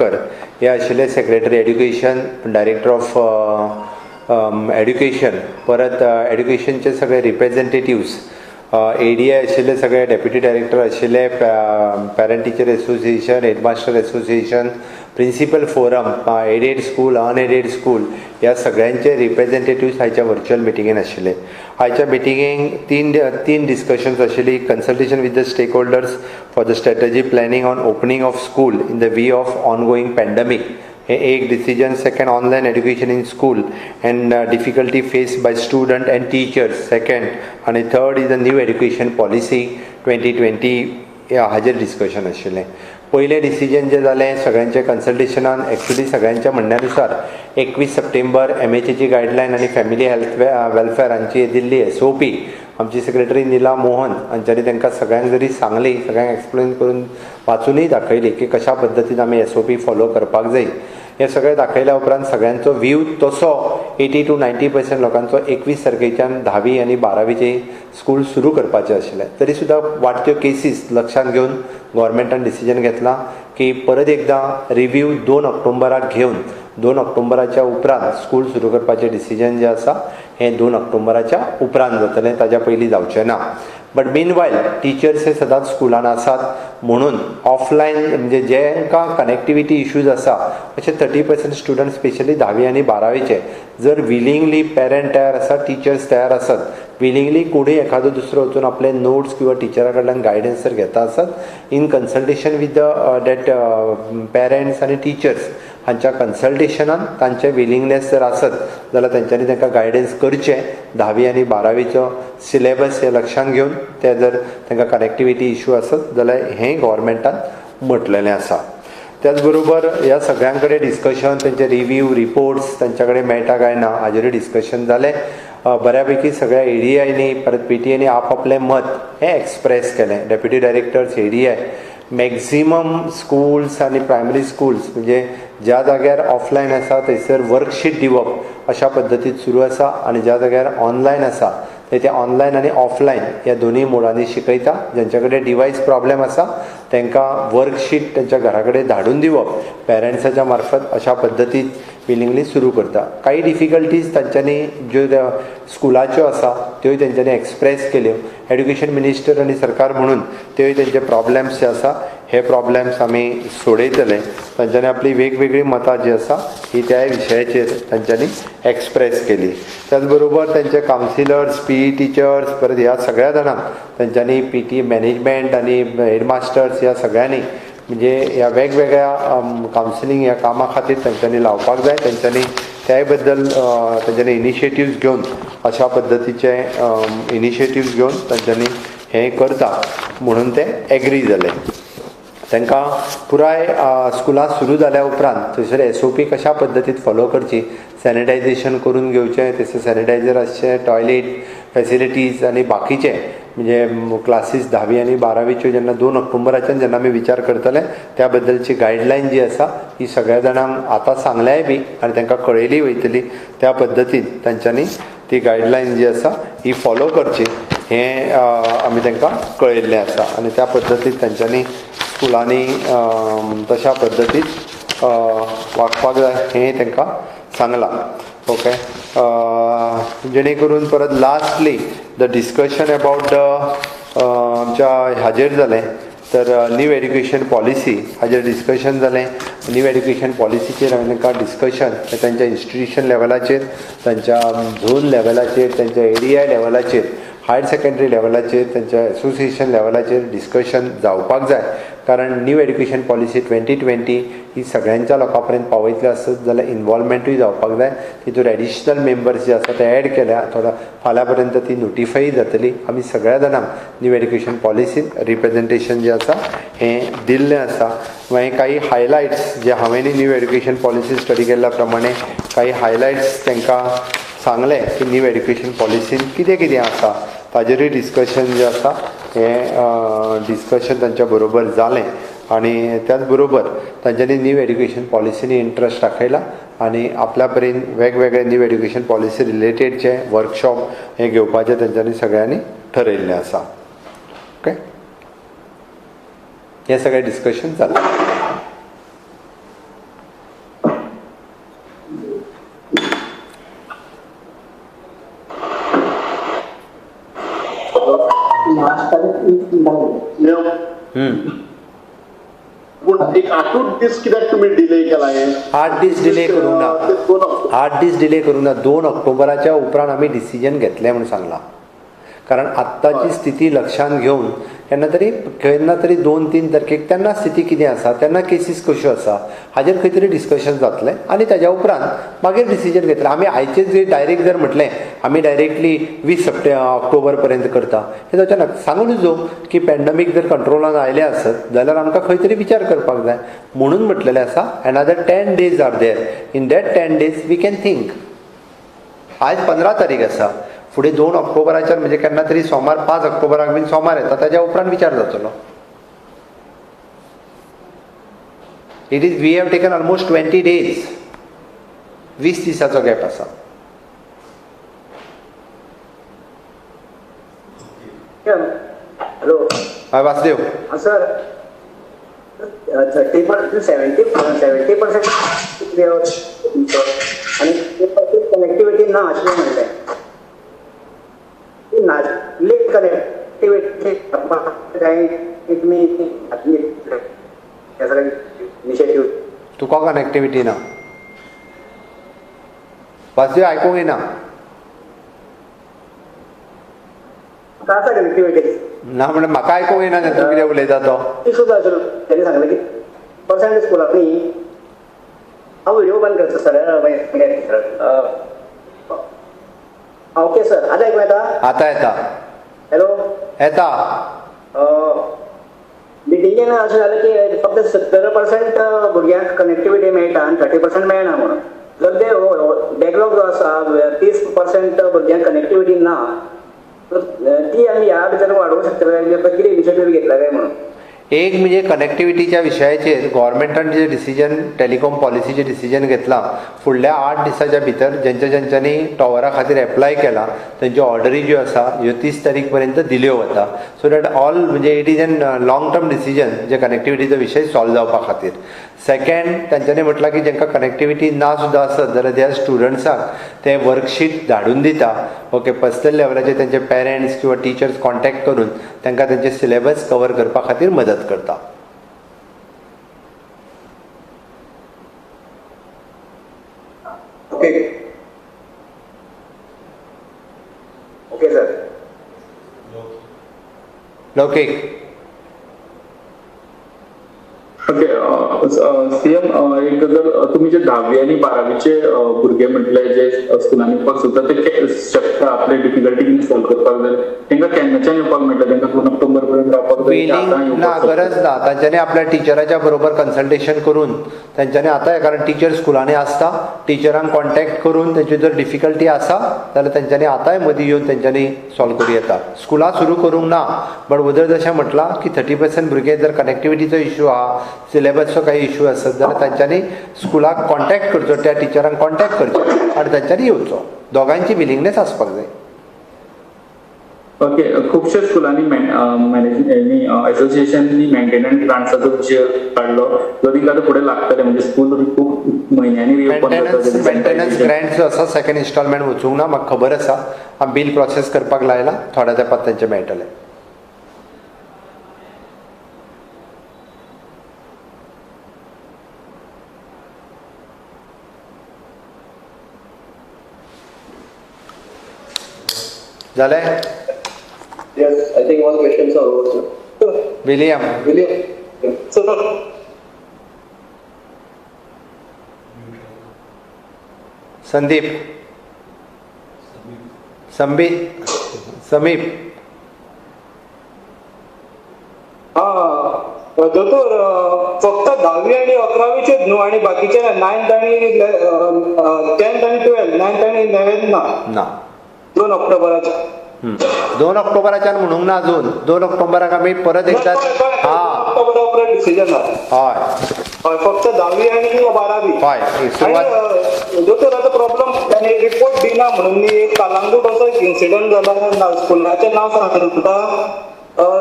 काकोडकर हे आशिल्ले, Secretary Education, Director of Education, परत एड्युकेशनचे सगळे रिप्रेझेंटेटिव्स, एडीआय आशिल्ले सगळे डेप्युटी डायरेक्टर आशिल्ले, Parent Teacher Association, Headmaster Association, Principal Forum, aided school, unaided school ह्या सगळ्यांचे रिप्रेझेंटेटिव्स आयच्या व्हर्च्युअल मिटिंगेन आशिल्ले. आयच्या मिटिंगेक तीन तीन डिस्कशन्स आशिल्ली. Consultation with the stakeholders for the strategy planning on opening of school in the view of ongoing pandemic हे एक decision. Second, online education in school and difficulty face by student and teachers second, आनी third is the new education policy 2020 हाजेर discussion आशिल्लें. पयलें decision जें जालें सगळ्यांच्या कन्सल्टेशनान, actually सगळ्यांच्या म्हणण्या नुसार 21 सप्टेंबर एमएचएची गायडलायन आनी फॅमिली हेल्थ वेलफेअर हांची दिल्ली एसओपी, आमची सेक्रेटरी निला मोहन हांच्यांनी तांकां सगळ्यांक जरी सांगली, सगळ्यांक एक्सप्लेन करून वाचूनय दाखयली की कशा पद्दतीन आमी एसओपी फॉलो करपाक जाय. हें सगळें दाखयल्या उपरांत सगळ्यांचो व्यू तसो 80 टू 90% लोकांचो 21 तारखेच्यान धावी आनी बारावीचे स्कूल सुरू करपाचें आशिल्लें. तरी सुद्दां वाडट्यो केसीस लक्षांत घेवन गोवोरमेंटान डिसिजन घेतलां की परत एकदां रिव्यू 2 ऑक्टोबराक घेवन 2 ऑक्टोबराच्या उपरांत स्कूल सुरू करपाचें डिसिजन जें आसा हें 2 ऑक्टोबराच्या उपरांत जातलें, ताज्या पयलीं जावचें ना. बट मीन वायल टिचर्स हे सदांच स्कुलान आसात म्हणून ऑफलायन, म्हणजे जेंकां कनेक्टिविटी इश्यूज आसा अशे 30% स्टुडंट, स्पेशली धावी आनी बारावीचे, जर विलिंगली पेरंट तयार आसा, टिचर्स तयार आसत, विलिंगली कोणूय एखादो दुसरो वचून आपले नोट्स किंवा टिचरा कडल्यान गायडन्स जर घेता आसत, in consultation with the that parents आनी टिचर्स हांच्या कन्सल्टेशनान तांचे विलिंगनेस जर आसत जाल्यार तेंच्यांनी तांकां गायडन्स करचें. धावी आनी बारावीचो सिलेबस हे लक्षांत घेवन ते जर तांकां कनेक्टिविटी इशू आसत जाल्यार हें गोवोरमेंटान म्हटलेलें आसा. त्याच बरोबर ह्या सगळ्यां कडेन डिस्कशन, तेंचे रिव्यू रिपोर्ट्स तांच्या कडेन मेळटा काय ना हाजेरूय डिस्कशन जालें. बऱ्या पैकी सगळ्या एडीआयनी परत पीटीएनी आप आपलें मत हें एक्सप्रेस केलें. Deputy directors, ADI, maximum schools आनी प्रायमरी स्कुल्स, म्हणजे ज्या जाग्यार ऑफलायन आसा थंयसर वर्कशीट दिवप अशा पद्दतीन सुरू आसा आनी ज्या जाग्यार ऑनलायन आसा थंय ते ऑनलायन आनी ऑफलायन ह्या दोनूय मोडांनी शिकयता. ज्यांच्या कडेन डिवायस प्रॉब्लेम आसा तांकां वर्कशीट तेंच्या घरा कडेन धाडून दिवप पेरंट्साच्या मार्फत अशा पद्दतीन विलिंगली सुरू करता. काही डिफिकल्टीज तांच्यांनी ज्यो स्कुलाच्यो आसा त्योय तेंच्यांनी एक्सप्रेस केल्यो. एड्युकेशन मिनिस्टर आनी सरकार म्हणून त्योय तेंचे प्रॉब्लेम्स जे आसा हे प्रॉब्लेम्स आमी सोडयतले. तांच्यांनी आपली वेगवेगळीं मतां जी आसा ही त्या विशयाचेर तांच्यांनी एक्सप्रेस केली. त्याच बरोबर तेंचे कावन्सिलर्स, पीई टिचर्स, परत ह्या सगळ्या जाणांक तेंच्यांनी पीटी मॅनेजमेंट आनी हेडमास्टर्स ह्या सगळ्यांनी, म्हणजे ह्या वेगवेगळ्या कावन्सिलींग ह्या कामा खातीर तेंच्यांनी लावपाक जाय. तेंच्यांनी त्याय बद्दल तेंच्यांनी इनिशिएटिव्स घेवन, अशा पद्दतीचे इनिशिएटिव्स घेवन तेंच्यांनी हें करता म्हणून ते एग्री जाले. तांकां पुराय स्कुलां सुरू जाल्या उपरांत थंयसर एसओपी कशा पद्दतीन फॉलो करची, सॅनिटायझेशन करून घेवचें, थंयसर सॅनिटायझर आसचें, टॉयलेट फेसिलिटीज आनी बाकीचे, म्हणजे क्लासीस धावी आनी बारावीच्यो जेन्ना 2 ऑक्टोबराच्यान जेन्ना आमी विचार करतले त्या बद्दलची गायडलायन जी आसा ही सगळ्या जाणांक आतां सांगल्याय बी आनी तांकां कळयली वयतली. त्या पद्दतीन तांच्यांनी ती गायडलायन जी आसा ही फॉलो करची हें आमी तांकां कळयल्लें आसा आनी त्या पद्दतीन तांच्यांनी स्कुलांनी तशा पद्दतीन वागपाक जाय हें तांकां सांगलां. ओके, जेणे करून परत lastly the discussion about the आमच्या हाजेर जालें तर न्यू एड्युकेशन पॉलिसी हाजेर डिस्कशन जालें. न्यू एड्युकेशन पॉलिसीचेर हांवें तांकां डिस्कशन तांच्या इन्स्टिट्युशन लेवलाचेर, तांच्या झोन लेवलाचेर, तांच्या एडीआय लेवलाचेर, हायर सेकंडरी लेवलाचेर, तांच्या एसोसिएशन लेवलाचेर डिस्कशन जावपाक जाय, कारण न्यू एड्युकेशन पॉलिसी 2020 ही सगळ्यांच्या लोकां पर्यंत पावयतले आसत जाल्यार इनवॉल्वमेंटूय जावपाक जाय. तितूर एडिशनल मेंबर्स जे आसा ते एड केल्या. थोडो फाल्यां पर्यंत ती नोटिफाय जातली. आमी सगळ्या जाणांक न्यू एड्युकेशन पॉलिसीन रिप्रेजेंटेशन जें आसा हें दिल्लें आसा. मागीर काही हायलायट्स जे हांवें न्यू एड्युकेशन पॉलिसी स्टडी केल्ल्या प्रमाणे काही हायलायट्स तांकां सांगलें की न्यू एड्युकेशन पॉलिसीन कितें कितें आसा ताजेरूय डिस्कशन जें आसा हें डिस्कशन तांच्या बरोबर जालें आनी त्याच बरोबर तांच्यांनी न्यू एड्युकेशन पॉलिसीनी इंट्रस्ट दाखयला आनी आपल्या परीन वेगवेगळे न्यू एड्युकेशन पॉलिसी रिलेटेडचे वर्कशॉप हे घेवपाचें तांच्यांनी सगळ्यांनी ठरयल्लें आसा. ओके, हें सगळें डिस्कशन जालें. पूण एक 8 दीस कित्याक तुमी डिले केला? हे 8 दीस डिले करूंक ना, 8 दीस डिले करूंक ना. 2 ऑक्टोबराच्या उपरांत आमी डिसिजन घेतलें म्हूण सांगलां, कारण आत्ताची स्थिती लक्षांत घेवन केन्ना तरी 2-3 तारखेक तेन्ना स्थिती कितें आसा, तेन्ना केसीस कश्यो आसा हाजेर खंय तरी डिस्कशन जातलें आनी ताज्या उपरांत मागीर डिसिजन घेतलें. आमी आयचेच जे डायरेक्ट जर म्हटलें आमी डायरेक्टली 20 ऑक्टोबर पर्यंत करता हें जावचें ना. सांगूनच दवर की पॅन्डमीक जर कंट्रोलान आयलें आसत जाल्यार आमकां खंय तरी विचार करपाक जाय म्हणून म्हटलेलें आसा. Another 10 days are there, in that 10 days we can think. आयज 15 तारीख आसा, फुडें 2 ऑक्टोबराच्यान म्हणजे केन्ना तरी सोमार 5 ऑक्टोबराक बीन सोमार येता, ताज्या उपरांत विचार जातलो. It is we have taken almost 20 days, 20 दिसाचो गॅप आसा. हॅलो, हय वासुदेव सर, 30% 70% आनी कनेक्टिविटी ना अशें म्हणलें. लेट कनेक्टिविटी तुमी इनिशिएटीव. तुका कनेक्टिविटी ना वासुदेव, आयकूंक येना. आसा कनेक्टिविटी ना म्हणल्यार म्हाका आयकूंक येना तूं कितें उलयता तो. सुद्दां तेणी सांगलें की पर्संट स्कुलांनी हांव व्हिडिओ बंद करता सर. ओके सर, आतां आयकूंक येता? आतां येता. हॅलो, येता. मिटिंगेन अशें जालें की फक्त 70% भुरग्यांक कनेक्टिविटी मेळटा आनी 30% मेळना म्हणून. जर ते बॅकलॉग जो आसा 30% भुरग्यांक कनेक्टिविटी ना, ती आमी ह्या भितर वाडोवंक शकतले कितें इनिशिएटीव घेतला काय म्हणून. एक म्हणजे कनेक्टिविटीच्या विशयाचेर गव्हर्मेंटान जे डिसिजन टेलिकॉम पॉलिसीचें डिसिजन घेतलां, फुडल्या 8 दिसाच्या भितर जेंच्या जेंच्यांनी टॉवरा खातीर एप्लाय केला तेंच्यो ऑर्डरी ज्यो आसा ह्यो 30 तारीख पर्यंत दिल्यो वता. सो that all म्हणजे it is an long term decision जे कनेक्टिविटीचो विशय सॉल्व जावपा खातीर. सेकंड, तेंच्यांनी म्हटलां की जेंकां कनेक्टिविटी ना सुद्दां आसत जाल्यार त्या स्टुडंट्सांक ते वर्कशीट धाडून दिता. ओके, पर्सनल लेवलाचेर तेंचे पेरंट्स किंवा टिचर्स कॉन्टॅक्ट करून तांकां तेंचे सिलेबस कवर करपा खातीर मदत करता. Okay okay sir. Loukik. Okay CM, एक गजाल, तुमी जे 10वी आनी 12वीचे भुरगे म्हटले जे स्कुलांनी वचपाक सोदता ते शकता आपले डिफिकल्टी कितें सॉल्व करपाक जाय, तांकां केन्नाच्यान येवपाक मेळटा? तांकां 2 ऑक्टोबर पर्यंत रावपाक जाय? ना, गरज ना. तांच्यांनी आपल्या टिचराच्या बरोबर कन्सल्टेशन करून तांच्यांनी आतां, कारण टिचर स्कुलांनी आसता, टिचरांक कॉन्टॅक्ट करून तेंची जर डिफिकल्टी आसा जाल्यार तेंच्यांनी आतांय मदीं येवन तेंच्यांनी सॉल्व करूं येता. स्कुलां सुरू करूंक ना, बट वदळ जशें म्हटलां की 30% भुरगे जर कनेक्टिविटीचो इश्यू आहा, सिलेबसचो काही इश्यू आसत जाल्यार तांच्यांनी स्कुलाक कॉन्टॅक्ट करचो, त्या टिचरांक कॉन्टॅक्ट करचो आनी तांच्यांनी येवचो. दोगांयची विलिंगनेस आसपाक जाय. ओके, खुबश्या स्कुलांनी मॅनेजमेंट एसोसिएशननी मेंटेनन्स ग्रांट्साचो विशय काडलो, जो तांकां आतां फुडें लागतले, म्हणजे स्कूल खूब म्हयन्यांनी रिओपन जाता. मेंटेनन्स ग्रांट जो आसा सेकंड इन्स्टॉलमेंट वचूंक ना, म्हाका खबर आसा. हांव बील प्रोसेस करपाक लायला, थोड्या तेंपात तेंचें मेळटलें. जालें? Yes, I think all questions are over, sir. William. William. Sir. Sandeep. Sameep. हा दोतोर, फक्त 10वी आनी 11वीचेच न्हू, आनी बाकीचे 9th आनी 10th आनी 12th, 9th आनी 11th ना? ना. 2 ऑक्टोबराचे. 2 ऑक्टोबराच्यान म्हणूंक ना अजून. 2 ऑक्टोबराक आमी परत एकदा ऑक्टोबरा डिसिजन. हय हय, फक्त 10वी आनी 12वी. हय, सुरवात. दोतोर, आतां प्रॉब्लम ताणें रिपोर्ट दिना म्हणून एक कालांगूट असो एक इन्सिडंट जाला. स्कुलाचें नांव सांगता,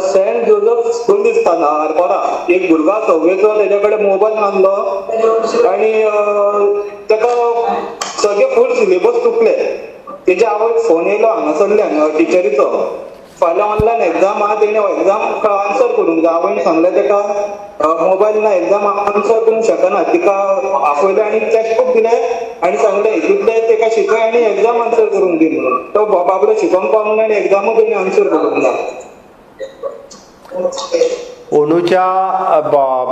सेंट जोजफ स्कूल दिसता ना आरपोरा. एक भुरगो 6वेचो, तेज्या कडेन मोबायल नासलो आनी ताका सगळे फूल सिलेबस चुकले. तेज्या आवयक फोन येयलो हांगासरल्यान टिचरीचो, फाल्यां ऑनलायन एग्जाम आहा, तेणे एग्जाम आन्सर करूंक जाय. आवयन सांगलें तेका मोबायल ना, एग्जाम आन्सर करूंक शकना. तिका आपयलें आनी टेक्स्ट बुक दिलें आनी सांगलें हितूंतलें तेका शिकय आनी एग्जाम आन्सर करूंक दी म्हणून. तो बाबडो शिकोंक पावूंक ना आनी एग्जामूय तेणी आन्सर करूंक ना. अंदूच्या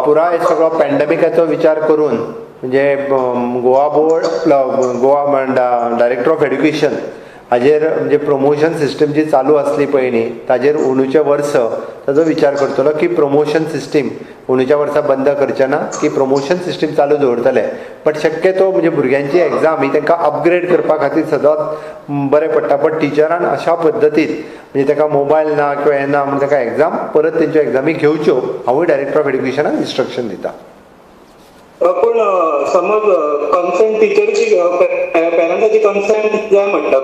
पुराय सगळो पॅन्डेमिकाचो विचार करून म्हणजे Goa board, Goa director of education हाजेर म्हणजे प्रमोशन सिस्टम जी चालू आसली पळय न्ही, ताजेर अंदूचें वर्स ताजो विचार करतलो की प्रमोशन सिस्टीम अंदूच्या वर्सा बंद करचे ना, की प्रमोशन सिस्टीम चालू दवरतले. बट शक्यतो म्हणजे भुरग्यांची एग्जाम ही तांकां अपग्रेड करपा खातीर सदांच बरें पडटा. बट टिचरान अशा पद्दतीन म्हणजे ताका मोबायल ना किंवा हें ना म्हणून ताका एग्जाम परत तेंच्यो एग्जामी घेवच्यो, हांवूय डायरेक्टर ऑफ एड्युकेशनाक इन्स्ट्रक्शन दिता. पूण समज कन्सेंट टिचरीची, पेरंटाची कन्सेंट जाय म्हणटा,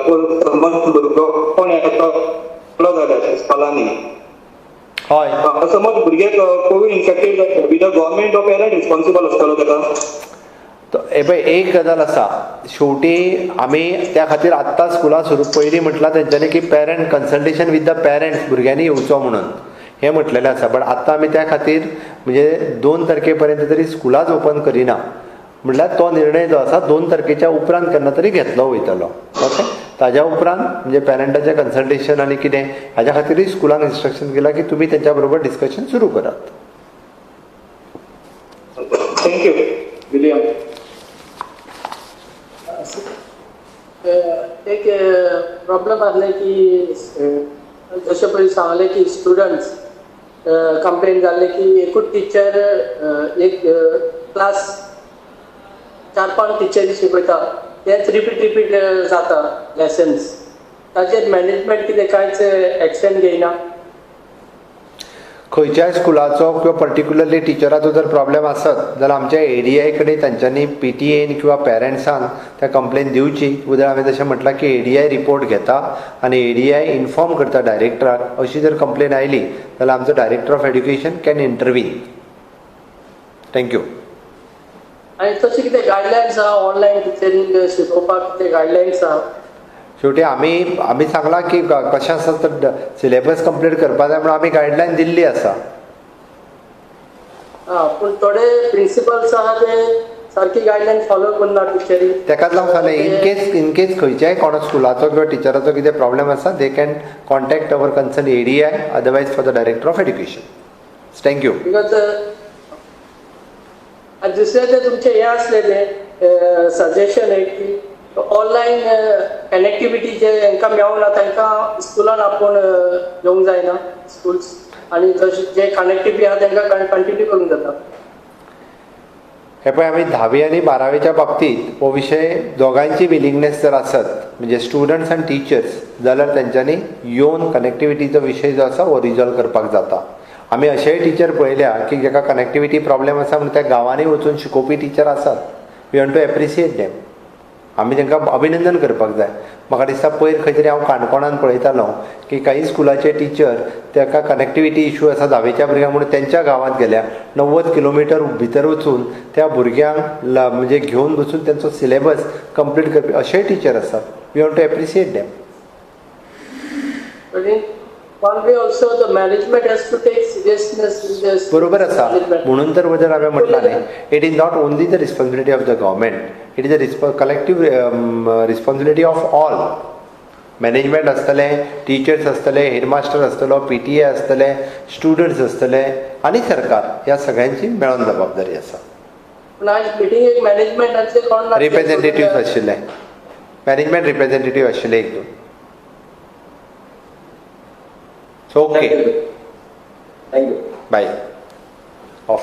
समज भुरगो कोण येतलो जाल्यार स्कुलांनी. हय, समज भुरग्याक कोवीड इन्फेक्टेड जाता, विदर गव्हर्मेंट ऑर पेरंट रिस्पॉन्सिबल आसतलो ताका? हे पळय, एक गजाल आसा, शेवटी आमी त्या खातीर आत्तां स्कुलां सुरू पयलीं म्हटलां तेंच्यांनी की parent consultation with the parents भुरग्यांनी येवचो म्हणून हें म्हटलेलें आसा. बट आत्तां आमी त्या खातीर म्हणजे 2 तारखे पर्यंत तरी स्कुलांच ओपन करिना, म्हटल्यार तो निर्णय जो आसा 2 तारखेच्या उपरांत केन्ना तरी घेतलो वयतलो. ओके, ताज्या उपरांत म्हणजे पेरंटाचें कन्सल्टेशन आनी कितें हाज्या खातीरूय स्कुलांक इन्स्ट्रक्शन दिलां की तुमी तेंच्या बरोबर डिस्कशन सुरू करात. Thank you William. एक प्रॉब्लम आसलें की जशें पयलीं सांगलें की स्टुडंट्स कंप्लेन जाल्ले की एकूच टिचर एक क्लास 4-5 टिचरी शिकयता, तेंच रिपीट रिपीट जाता लेसन्स. ताचेर मॅनेजमेंट कितें कांयच एक्शन घेयना? खंयच्याय स्कुलाचो किंवा पर्टिक्युलरली टिचराचो जर प्रॉब्लेम आसत जाल्यार आमच्या एडीआय कडेन तांच्यांनी पीटीएन किंवा पेरंट्सान त्या कंप्लेन दिवची. उद्या हांवें तशें म्हटलां की एडीआय रिपोर्ट घेता आनी एडीआय इन्फॉर्म करता डायरेक्टराक. अशी जर कंप्लेन आयली जाल्यार आमचो director of education can intervene. Thank you. आनी तशें कितें गायडलायन्स आहा ऑनलायन टिचरींग शिकोवपाक, कितें गायडलायन्स आहा? शेवटी आमी आमी सांगलां की कशें आसा तर सिलेबस कंप्लीट करपा जाय म्हणून आमी गायडलायन दिल्ली आसा. आं, पूण थोडे प्रिंसिपल्स आहा ते सारकी गायडलायन फॉलो करना टिचरी. तेकाच लागून सांगलें, इनकेस खंयच्याय कोणा स्कुलाचो किंवा टिचराचो कितें प्रॉब्लेम आसा, they can contact our concern ADI, otherwise for the director of education. Thank you. Because दुसरें तें तुमचें हें आसलें तें सजेशन एक की ऑनलायन कनेक्टिविटी जे हांकां मेळना तांकां स्कुलान आपोवन घेवंक जायना स्कुल्स, आनी तशें जे कनेक्टिविटी आहा तांकां कंटिन्यू करूंक जाता. हे पळय, आमी 10वी आनी 12वीच्या बाबतींत हो विशय दोगांयची विलिंगनेस जर आसत म्हणजे स्टुडंट्स आनी टिचर्स जाल्यार तेंच्यांनी येवन कनेक्टिविटीचो विशय जो आसा हो रिजॉल्व करपाक जाता. आमी अशेय टिचर पळयल्या की जाका कनेक्टिविटी प्रॉब्लेम आसा म्हणून त्या गांवांनी वचून शिकोवपी टिचर आसात. We want to appreciate them. आमी तांकां अभिनंदन करपाक जाय. म्हाका दिसता पयर खंय तरी हांव काणकोणान पळयतालो की काही स्कुलाचे टिचर ताका कनेक्टिविटी इशू आसा 10वीच्या भुरग्यांक म्हणून तेंच्या गांवांत गेल्या, 90 किलोमिटर भितर वचून त्या भुरग्यांक म्हणजे घेवन बसून तेंचो सिलेबस कंप्लीट करपी अशेय टिचर आसात. We want to appreciate them. One way also the management has to take seriousness in this. बरोबर आसा, म्हणून तर वजन हांवें म्हटलां न्ही, it is not only the responsibility of the government, it is a collective responsibility of all. Management आसतलें, teachers आसतले, headmaster आसतलो, पीटीए आसतले, स्टुडंट्स आसतले आनी सरकार, ह्या सगळ्यांची मेळोन जबाबदारी आसा. पूण आयज मिटिंगेक मॅनेजमेंटाचे कोण रिप्रेझेंटेटिव्ह आशिल्ले, मॅनेजमेंट रिप्रेझेंटेटिव्ह आशिल्ले एक दोन. So okay. Thank you. Bye. Off.